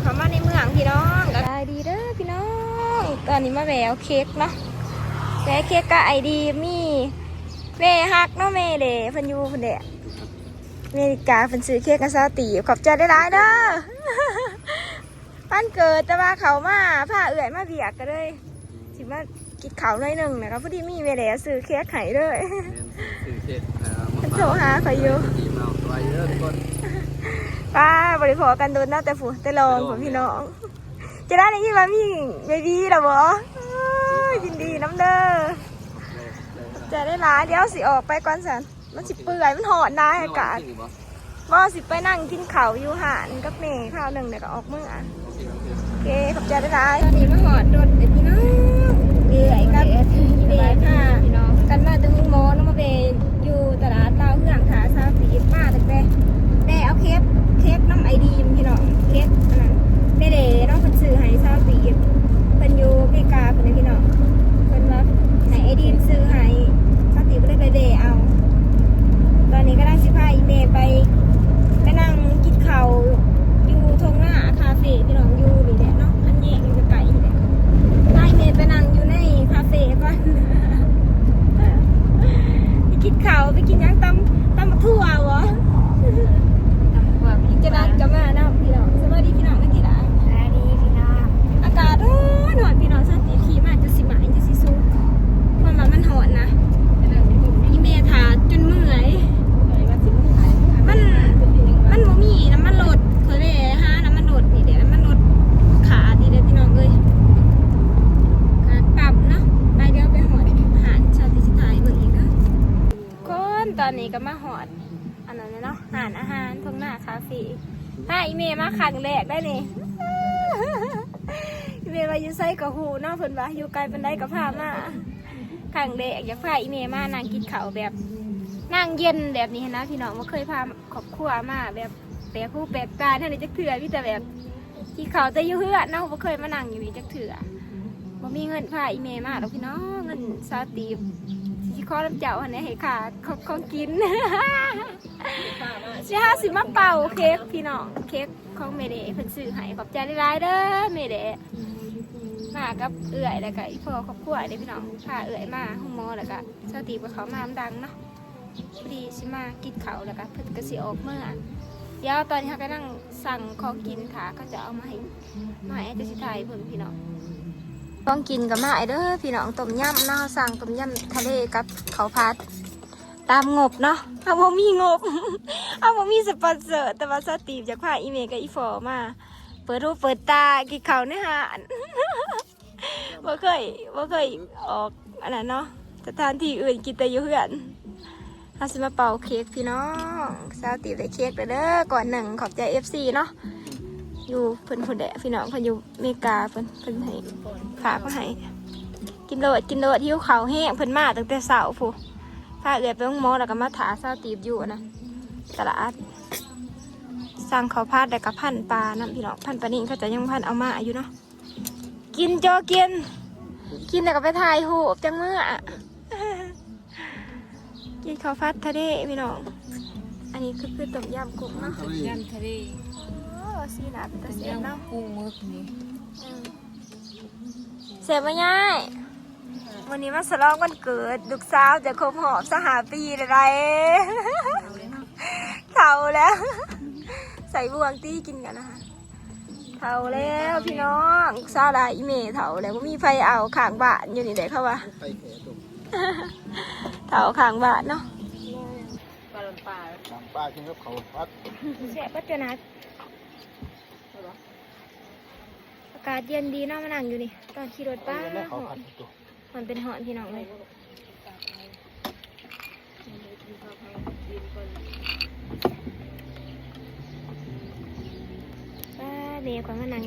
เข้ามาในเมืองพี่น้อง สบายดีเด้อพี่น้อง ตอนนี้มาแวะเอาเค้กเนาะ แวะเค้กกับไอดีม มีแม่ฮักเนาะ แม่เด้ เพิ่นอยู่พุ่นแหละ อเมริกา เพิ่นซื้อเค้กให้สาวตีบ ขอบใจหลายๆเด้อ วันเกิด แต่ว่าเขามา พาเอื้อยมาเวียก ก็เลยสิมากินข้าวหน่อยหนึ่ง แล้วก็พอดีมีแม่แด้ซื้อเค้กให้เลย แม่น ซื้อเค้ก เอ่อ มา เพิ่นโทรหาข้อยอยู่ ฝาก สวัสดีเด้อทุกคน ป้า บ่ได้พ้อกันโดนเนาะ แต่ผู้ แต่ลอง แต่ลอง พี่น้อง จะได้ยินว่ามีเบบีแล้วบ่ เอ้ย ยินดีนำเด้อ ขอบใจหลายๆ เดี๋ยวสิออกไปก่อนซั่น มันสิเปื่อย มันฮ้อนหลายอากาศ บ่ สิไปนั่งกินข้าวอยู่ห้านกับแม่คราวหนึ่ง แล้วก็ออกเมือ โอเค โอเค ขอบใจหลายๆ ตอนนี้มาฮอดรถเด้อพี่น้อง เอื้อยกับแม่พากันมาแต่โรงหมอเนาะ มาแวะอยู่ตลาดลาวเฮือง ถ้าสาวตีบมาตั้งแต่ แต่เอาเค้ก เค้กนำไอดีมพี่น้อง เค้กอันนั้น แม่เด้เนาะ เพิ่นซื้อให้สาวตีบ เพิ่นอยู่อเมริกาพุ่นนะพี่น้อง เพิ่นว่าให้ไอดีมซื้อให้ สาวตีบก็เลยไปแวะเอา ตอนนี้กำลังสิพาอีแม่ไป ไปนั่งกินข้าวอยู่ทุ่งนาคาเฟ่พี่น้อง อยู่นี่แหละเนาะ อันแยกอยู่ใกล้ๆนี่แหละ พาอีแม่ไปนั่งอยู่ในคาเฟ่ก่อน ไปกินข้าว ไปกินหยัง ตำ ตำบักถั่วบ่ ตำบักถั่ว จะนัดก็มานำพี่น้อง สวัสดีพี่น้อง นักกีฬา สวัสดีพี่น้อง อากาศร้อนๆ พี่น้อง สาวตีบขี่มาจนสิไหม้ จนสิสุก เพราะว่ามันฮ้อนนะ อีแม่ถ่าจนเมื่อย มัน มันบ่มีน้ำมันรถ ข้อยแวะหาน้ำมันรถนี่แหละ น้ำมันรถขาดนี่แหละพี่น้องเอ้ย ขากลับเนาะ ไป เดี๋ยวไปฮอดห้าน สาวตีบสิถ่ายเบิ่งอีกเด้อ คน ตอนนี้ก็มาฮอด อันนั้นน่ะเนาะ ห้านอาหารทุ่งนาคาเฟ่ พาอีแม่มาครั้งแรกได้นี่ อีแม่ว่าอยู่ไสก็ฮู้เนาะ เพิ่นว่าอยู่ไกลปานใดก็พามา ครั้งแรกอยากพาอีแม่มานั่งกินข้าวแบบ นั่งเย็นแบบนี้หั้นนะพี่น้อง บ่เคยพาครอบครัวมาแบบแปลกหูแปลกตาแนวนี้จักเทื่อ มีแต่แบบ กินข้าวแต่อยู่เฮือนเนาะ บ่เคยมานั่งอยู่นี่จักเทื่อ บ่มีเงินพาอีแม่มาดอกพี่น้อง เงินสาวตีบ สิขอนำเจ้าหั้นแหละ ให้ค่าของ ของกิน สิหาสิมาเป่าเค้กพี่น้อง เค้กของแม่เด้เพิ่นซื้อให้ ขอบใจหลายๆเด้อแม่เด้ มากับเอื้อยแล้วก็อีพ่อครอบครัวเด้พี่น้อง พาเอื้อยมาโรงหมอ แล้วก็สาวตีบก็เข้ามามันดังเนาะ พอดีสิมากินข้าวแล้วก็เพิ่นก็สิออกเมือ เดี๋ยวตอนนี้เฮาก็นั่งสั่งของกิน ถ้าเขาจะเอามาให้ มาให้ จะสิถ่ายเบิ่งพี่น้อง ของกินก็มาเด้อพี่น้อง ต้มยำเนาะ สั่งต้มยำทะเลกับข้าวผัด ตามงบเนาะ เฮาบ่มีงบ เฮาบ่มีสปอนเซอร์ แต่ว่าสาวตีบอยากพาอีแม่กับอีพ่อมา เปิดหูเปิดตากินข้าวในห้าน บ่เคย บ่เคยออกอันนั้นเนาะ สถานที่อื่น กินแต่อยู่เฮือน เฮาสิมาเป่าเค้กพี่น้อง สาวตีบได้เค้กแล้วเด้อ ก้อนหนึ่ง ขอบใจ เอฟซี เนาะ อยู่เพิ่นพุ้นแหละพี่น้อง เพิ่นอยู่อเมริกา เพิ่น เพิ่นให้ ฝากมาให้ กินโลด กินโลด หิวข้าวแฮง เพิ่นมาตั้งแต่เช้าพุ้น พาเอื้อยไปโรงหมอ แล้วก็มาถ่าสาวตีบอยู่อันนั้น ตลาด สั่งข้าวผัด แล้วก็พันปลานำพี่น้อง พันปลานิ่นเขาเจ้ายังพันเอามาอยู่เนาะ กินโจกิน กินแล้วก็ไปถ่ายรูปจั่งมื้อ กินข้าวผัดทะเลพี่น้อง อันนี้คือ คือต้มยำกุ้งเนาะ ต้มยำทะเล โอ้ สีหน้าเป็นตาแซ่บเนาะ ต้มยำกุ้งหมึกนี่ อืม แซ่บบ่ยาย มื้อนี้มาฉลองวันเกิดลูกสาว จะครบรอบซาวห้าปีแล้วได๋ เฒ่าแล้ว ใส่บ่วงตี้กินกันนะคะ เฒ่าแล้วพี่น้อง ลูกสาวหลาย อีแม่เฒ่าแล้ว บ่มีไผเอา ข้างบ้านอยู่นี่แหละเขาว่า เฒ่าข้างบ้านเนาะ ปลาลำปา ลำปากินกับข้าวผัด แซ่บปัจจุบัน อากาศเย็นดีเนาะ มานั่งอยู่นี่ ตอนขี่รถ ป้า เออ แล้วข้าวผัด ฮ้อน ตัว ฮ้อนเป็นฮ้อนพี่น้องเอ้ย ป้า แม่ก็มานั่ง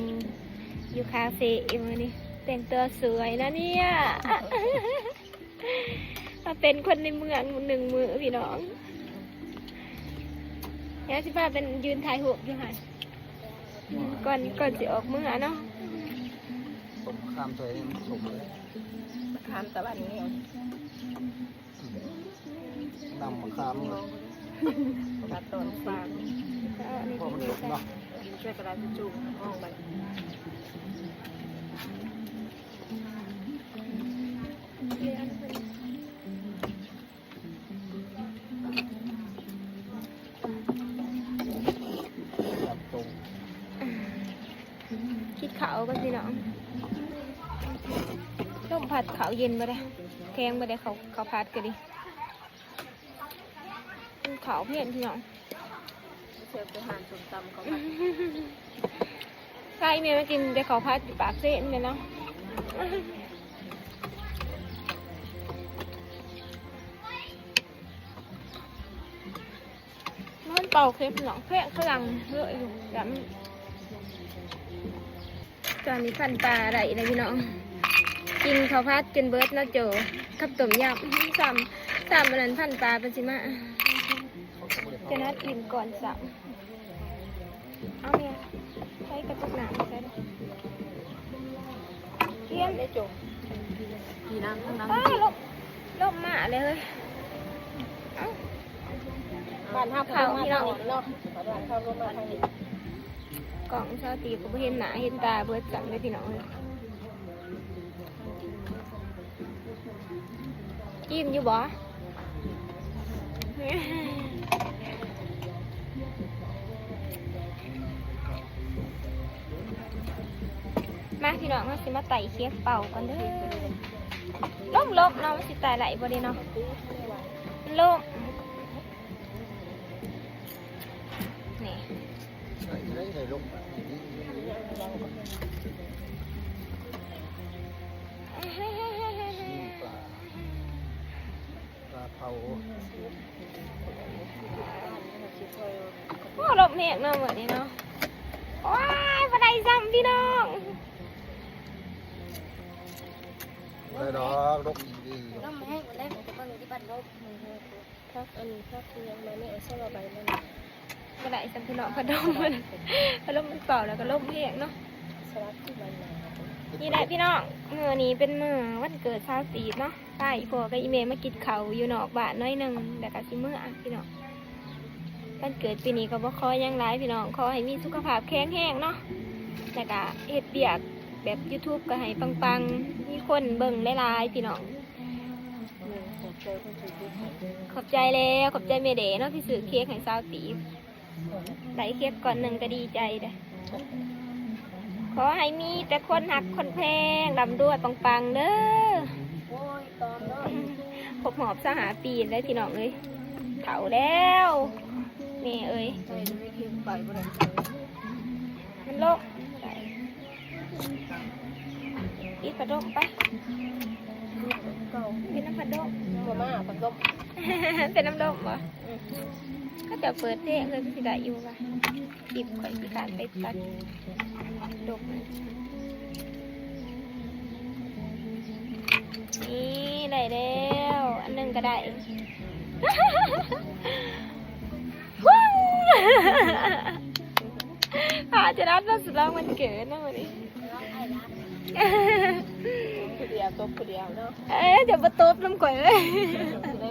อยู่คาเฟ่มื้อนี้ แต่งตัวสวยนะเนี่ย มาเป็นคนในเมืองหนึ่งมื้อพี่น้อง เดี๋ยวสิพาเป็นยืนถ่ายรูปอยู่หั่น ก่อน ก่อนสิออกมื้อเนาะ ต้มมะขามใส่นี่มันขมเลย มะขามตะวันนี่ น้ำมะขามเลย ตัดตอนฟาง เอาอันนี้ เพราะมันขมเนาะ ກິນຊ່ວຍກະດາດທິດຊູ່ ຫ້ອງໄປ. ກິນເຂົ້າກັນພີ່ນ້ອງ. ລົມພັດເຂົ້າເຢັນບໍ່ໄດ້ ແຂງບໍ່ໄດ້ ເຂົ້າ ເຂົ້າຜັດກໍດີ. ເຂົ້າເພນພີ່ນ້ອງ ແຊບແຕ່ຮ້ານສົ້ມຕຳເຂົ້າຜັດ. ພາອີ່ແມ່ມາກິນແຕ່ເຂົ້າຜັດຢູ່ປາກເຊນແມ່ນເນາະ. ມັນເປົ່າເຄັມພີ່ນ້ອງ ແພງຂະລັງເຍອະຢູ່. ຕອນນີ້ພັນປາໄດ້ແລ້ວພີ່ນ້ອງ ກິນເຂົ້າຜັດຈົນເບິດເນາະໂຈ ກັບຕົ້ມຍຳ. ຊ້ຳ ຊ້ຳອັນນັ້ນ ພັນປາເພິ່ນຊິມາ ຈະນັດກິນກ່ອນຊ້ຳ. ເອົາແມ່ ໃຊ້ກະຕຸກນ້ຳໃສ່ ປ່ຽນໄດ້ໂຈ. ມີນ້ຳທາງຫຼັງ ອ້າ ລົມ ລົມມາເລີຍເຮີ້ຍ. ເອົ້າ ບ້ານເຮົາກໍລົມມາທາງນີ້ເນາະ ບ້ານເຮົາລົມມາທາງນີ້. ກ້ອງສາວຕີກໍບໍ່ເຫັນໜ້າເຫັນຕາເບິດຊ້ຳເດ້ພີ່ນ້ອງເອີຍ. ອີ່ມຢູ່ບໍ່? ມາພີ່ນ້ອງ ເຮົາຊິມາໄຕ່ເຄັກເປົ່າກ່ອນເດີ. ລົມໆ ເນາະ ມັນຊິໄຕ່ໄດ້ບໍ່ເດເນາະ ມັນລົມ. ນີ້ ໄດ້ ໄດ້ລົມ ປາ ປາເຜົາ. ໂອ້ ລົມແຮງເນາະມື້ນີ້ເນາະ. ໂອ້ຍ ບໍ່ໄດ້ຊ້ຳພີ່ນ້ອງ ບໍ່ໄດ້ດອກ ລົມດີໆ ລົມແຮງ ເບິ່ງຢູ່ທີ່ບັນລົມ. ຜັກອັນນີ້ ຜັກອີ່ຫຍັງມາແນ່ ໃສ່ວ່າໃບມັນ ບໍ່ໄດ້ຊ້ຳພີ່ນ້ອງ ພັດລົມມັນ ພັດລົມມັນເປົ່າ ແລ້ວກໍລົມແຮງເນາະ. ສະຫຼັດຄືໃບໝາກ ນີ້ແຫຼະພີ່ນ້ອງ ມື້ນີ້ເປັນມື້ວັນເກີດສາວຕີບເນາະ ພາອີ່ພໍ່ກັບອີ່ແມ່ມາກິນເຂົ້າຢູ່ນອກບ້ານໜ້ອຍໜຶ່ງ ແລ້ວກໍຊິເມືອພີ່ນ້ອງ. ວັນເກີດປີນີ້ກໍບໍ່ຂໍຫຍັງຫຼາຍພີ່ນ້ອງ ຂໍໃຫ້ມີສຸຂະພາບແຂງແຮງເນາະ ແລ້ວກໍເຮັດວຽກແບບຢູທູບກໍໃຫ້ປັງໆ ມີຄົນເບິ່ງຫຼາຍໆ ພີ່ນ້ອງ. ຂອບໃຈແລ້ວ ຂອບໃຈແມ່ແດ່ເນາະ ທີ່ຊື້ເຄັກໃຫ້ສາວຕີບ ໄດ້ເຄັກກ້ອນໜຶ່ງກໍດີໃຈເດ້. ຂໍໃຫ້ມີແຕ່ຄົນຮັກຄົນແພງ ລ່ຳລວຍປັງໆເດີ. ຄົບຮອບຊາວຫ້າປີແລ້ວພີ່ນ້ອງເອີຍ ເຖົ້າແລ້ວແມ່ເອີຍ. ມັນລົກ ປິດພັດລົມໄປ ເປັນນຳພັດລົມ ບໍ່ມາພັດລົມ ເປັນນຳລົມບໍ່? ອືມ ເຂົາເຈົ້າເປີດເພງເລີຍ ມັນຊິໄດ້ຢູ່ວະ? ຄລິບຂ້ອຍຂີ້ຄ້ານໄປຕັດດົກ. ນີ້ ໄດ້ແລ້ວ ອັນໜຶ່ງກໍໄດ້. ພາຈະນັດມາສະຫຼອງວັນເກີດເນາະມື້ນີ້ ຜູ້ດຽວ ຕົບຜູ້ດຽວເນາະ. ເອີ ຈະບໍ່ຕົບນຳຂ້ອຍເລີຍ ໄດ້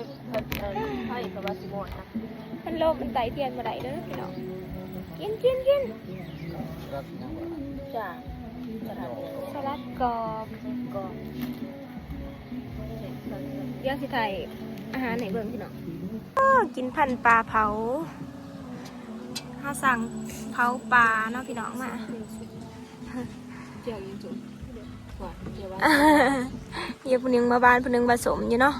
ໄປກໍວ່າຊິໝົດນະ. ມັນລົມ ມັນໄຕ່ທຽນບໍ່ໄດ້ເດີພີ່ນ້ອງ. ກິນ ກິນ ກິນ ສະຫຼັດຫຍັງວະ? ຈ້າ ສະຫຼັດ ສະຫຼັດກອບ ກອບ. ດຽວຊິຖ່າຍອາຫານໃຫ້ເບິ່ງພີ່ນ້ອງ. ໂອ້ ກິນພັນປາເຜົາ ເຮົາສັ່ງເຜົາປາເນາະພີ່ນ້ອງມາ. ເຈົ້າຢູ່ຈຸ ວ່າ ເຈົ້າວ່າ ເອີ ຜູ້ໜຶ່ງມາບານ ຜູ້ໜຶ່ງວ່າສົ້ມຢູ່ເນາະ.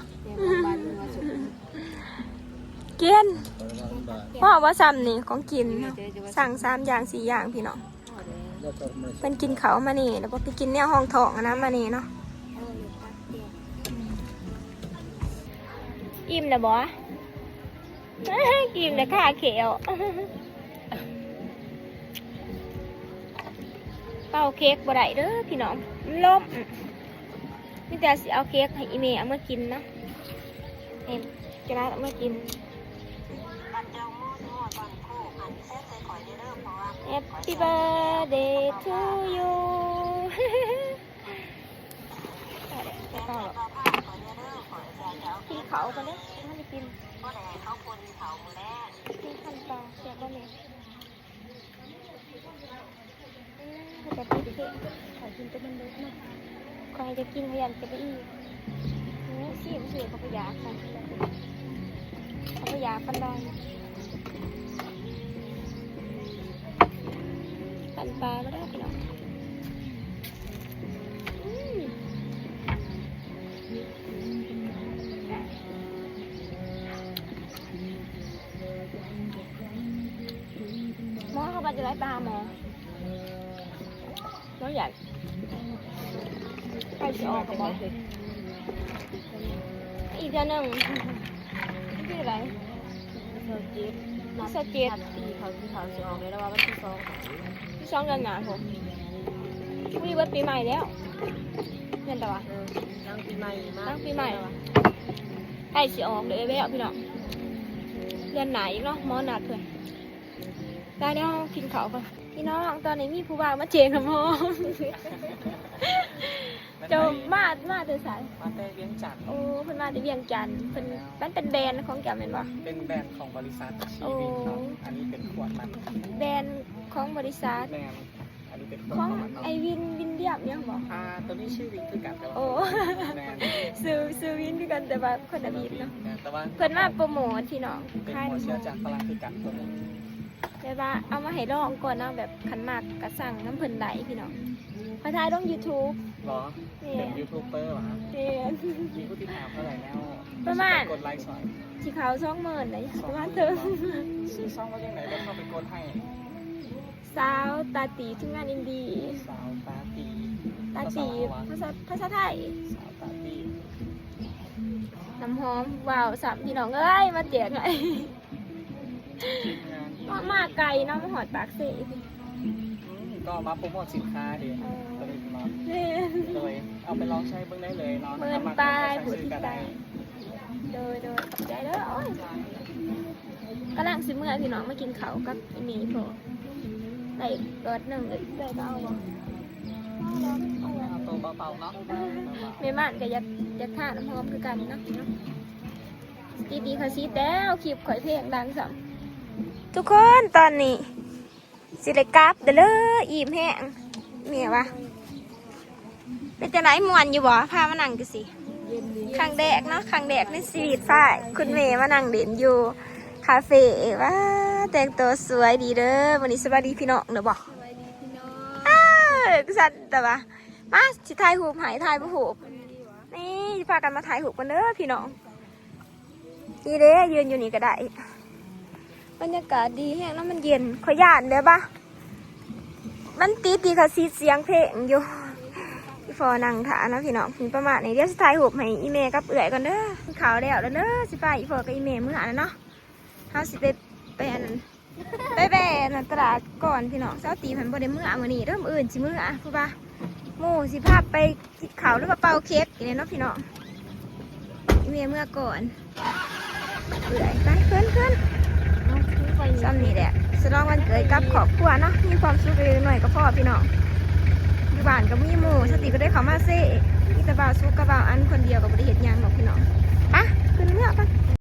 ກິນ ພໍບໍ່ຊ້ຳນີ້ຂອງກິນ ສັ່ງສາມຢ່າງສີ່ຢ່າງພີ່ນ້ອງ. ເພິ່ນກິນເຂົ້າມານີ້ ແລ້ວບໍ່ໄປກິນແນວຮອງທ້ອງອັນນັ້ນມານີ້ເນາະ. ອີ່ມແລ້ວບໍ່? ກິນແລ້ວຄາແຂ້ວ ເປົ່າເຄັກບໍ່ໄດ້ເດີພີ່ນ້ອງ ມັນລົມ. ມີແຕ່ຊິເອົາເຄັກໃຫ້ອີ່ແມ່ເອົາມາກິນເນາະ ໃຫ້ຈະລາດເອົາມາກິນ. Happy birthday to you. ກິນເຂົ້າກ່ອນເດີ ຍັງບໍ່ໄດ້ກິນ. ກິນພັນປາ ແຊບບໍ່ແມ່? ແບບນີ້ເດ້ ຂ້ອຍກິນແຕ່ມັນເບິດເນາະ ຂ້ອຍຈະກິນ ຂ້ອຍຢ້ານຈະໄປອີກ. ໂອ້ ຊີມ ຊີມ ເຂົາບໍ່ຢາກ ເຂົາບໍ່ຢາກປານໃດ. ປັ້ນປາມາເດີພີ່ນ້ອງ. ອືມ ໝໍເຂົາວ່າຈະໄດ້ໄປຫາໝໍ ໜໍໃຫຍ່ ໃກ້ຊິອອກແລ້ວບໍ່? ອີກເທື່ອໜຶ່ງ ມັນຄືເທົ່າໃດ? ຊາວເຈັດ ຊາວເຈັດ ນັບປີເຂົາ ເຂົາຊິອອກແລ້ວ ແຕ່ວ່າວັນທີສອງ ທີສອງເດືອນໜ້າພຸ້ນ. ມື້ນີ້ເບິດປີໃໝ່ແລ້ວ ແມ່ນແຕ່ວ່າ ເອີ ຫຼັງປີໃໝ່ມາ ຫຼັງປີໃໝ່ ໃກ້ຊິອອກເດີແລ້ວພີ່ນ້ອງ. ເດືອນໜ້າອີກເນາະ ໝໍນັດເພິ່ນ. ໄດ້ແລ້ວ ເຮົາກິນເຂົ້າກ່ອນພີ່ນ້ອງ. ຕອນນີ້ມີຜູ້ບ່າວມາເຈງນຳ ເຈົ້າມາ ມາແຕ່ໃສ? ມາແຕ່ວຽງຈັນ. ໂອ້ ເພິ່ນມາແຕ່ວຽງຈັນ. ເພິ່ນ ມັນເປັນແບຣນຂອງເຈົ້າແມ່ນບໍ່? ເປັນແບຣນຂອງບໍລິສັດຊີວິນເນາະ. ໂອ້ ອັນນີ້ເປັນຂວດມັນ ແບຣນຂອງບໍລິສັດ. ແມ່ນ ອັນນີ້ເປັນຂວດຂອງມັນເນາະ. ຂອງໄອ້ວິນ ວິນລຽມຫຍັງບໍ່? ອ່າ ໂຕນີ້ຊື່ວິນຄືກັນ ແຕ່ວ່າ ໂອ້ ແມ່ນ ຊື່ ຊື່ວິນຄືກັນ ແຕ່ວ່າຄົນລະວິນເນາະ. ແມ່ນ ແຕ່ວ່າເພິ່ນມາໂປຣໂມດພີ່ນ້ອງ. ເປັນຫົວເຊື້ອຈາກຝຣັ່ງຄືກັນໂຕນີ້. ແບບວ່າເອົາມາໃຫ້ລອງກ່ອນເນາະ ແບບຄັນມັກກະສັ່ງນຳເພິ່ນໄດ້ພີ່ນ້ອງ. ຂ້ອຍຖ່າຍລົງຢູທູບ. ເຫລອ? ແມ່ນ. ເປັນຢູທູບເບີຫວາ? ແມ່ນ. ມີຜູ້ຕິດຕາມເທົ່າໃດແລ້ວ? ປະມານ ກົດໄລຊ່ອຍ ຊິເຂົ້າສອງໝື່ນໄດ໋ ປະມານເຖິງ. ຊື່ຊ່ອງວ່າຈັ່ງໃດ? ດຽວເຂົ້າໄປກົດໃຫ້. ສາວຕາຕີ ທີມງານອິນດີ. ສາວຕາຕີ ຕາຕີ ພາສາ ພາສາໄທ. ສາວຕາຕີ ນ້ຳຫອມ ວ້າວ ຊ້ຳ ພີ່ນ້ອງເອີຍ ມາແຈກໃຫ້. ມາ ມາໄກເນາະ ມາຮອດປາກເຊ. ອືມ ກໍມາໂປຣໂມດສິນຄ້າເດ້. ເອີ ໂດຍ ເອົາໄປລອງໃຊ້ເບິ່ງໄດ້ເລີຍເນາະ. ໝື່ນປາຍຜູ້ຕິດຕາມ. ໂດຍ ໂດຍ ຂອບໃຈເດີ. ໂອ້ຍ ກຳລັງຊິເມືອພີ່ນ້ອງ ມາກິນເຂົ້າກັບອີ່ແມ່ພໍ່. ໄດ້ກອດໜຶ່ງເອີຍ ເອື້ອຍກໍເອົາບໍ່? ເອົາໂຕເບົາໆເນາະ. ແມ່ໝ້ານກໍຢາກ ຢາກທານ້ຳຫອມຄືກັນເນາະ. ດີໆ ຂ້ອຍຊິແຕ້ວ ຄລິບຂ້ອຍເພງດັງຊ້ຳ. ທຸກຄົນ ຕອນນີ້ຊິໄດ້ກັບເດີ ອີ່ມແຮງ. ແມ່ວ່າ ເປັນຈັ່ງໃດ ມ່ວນຢູ່ບໍ່? ພາມານັ່ງຈັ່ງຊີ້ ຄັ້ງແລກເນາະ ຄັ້ງແລກໃນຊີວິດ ພາຄຸນແມ່ມານັ່ງຫຼິ້ນຢູ່ຄາເຟ. ວ້າ ແຕ່ງຕົວສວຍດີເດີມື້ນີ້. ສະບາຍດີພີ່ນ້ອງເດີບໍ່? ສະບາຍດີພີ່ນ້ອງ. ເອີ ຄືຊັ້ນ ແຕ່ວ່າ ມາ ຊິຖ່າຍຮູບໃຫ້ ຖ່າຍບໍ່ຮູບ. ນີ້ ຊິພາກັນມາຖ່າຍຮູບກັນເດີພີ່ນ້ອງ. ນີ້ເດ້ ຢືນຢູ່ນີ້ກໍໄດ້ ບັນຍາກາດດີແຮງເນາະ ມັນເຢັນ. ຂ້ອຍຢ້ານແບບວ່າ ມັນຕິດທີ່ເຂົາຊິດສຽງເພງຢູ່. ອີ່ພໍ່ນັ່ງຖ້າເນາະພີ່ນ້ອງ. ມີປະມານນີ້ ດຽວຊິຖ່າຍຮູບໃຫ້ອີ່ແມ່ກັບເອື້ອຍກ່ອນເດີ. ກິນເຂົ້າແລ້ວແລ້ວເດີ ຊິພາອີ່ພໍ່ກັບອີ່ແມ່ເມືອແລ້ວເນາະ. ເຮົາຊິໄປ ໄປອັນ ໄປແວ່ນະຕະຫຼາດກ່ອນພີ່ນ້ອງ. ສາວຕີເພິ່ນບໍ່ໄດ້ເມືອມື້ນີ້ເດີ ມື້ອື່ນຊິເມືອ ເພາະວ່າໝູ່ຊິພາໄປກິນເຂົ້າ ຫຼືວ່າເປົ່າເຄັກນີ້ແຫຼະເນາະພີ່ນ້ອງ. ອີ່ແມ່ເມືອກ່ອນ ເອື້ອຍ ໄປ ຂຶ້ນ ຂຶ້ນ. ເອົາ ຂຶ້ນໄປ ສ່ຳນີ້ແຫຼະ ສະຫຼອງວັນເກີດກັບຄອບຄົວເນາະ ມີຄວາມສຸກເລັກໆນ້ອຍໆກໍພໍພີ່ນ້ອງ. ຢູ່ບ້ານກໍມີໝູ່ ສາວຕີກໍໄດ້ເຂົ້າມາເຊ ມີແຕ່ບ່າວສຸກກັບບ່າວອັນຄົນດຽວ ກໍບໍ່ໄດ້ເຮັດຫຍັງດອກພີ່ນ້ອງ. ໄປ ຂຶ້ນເມືອໄປ.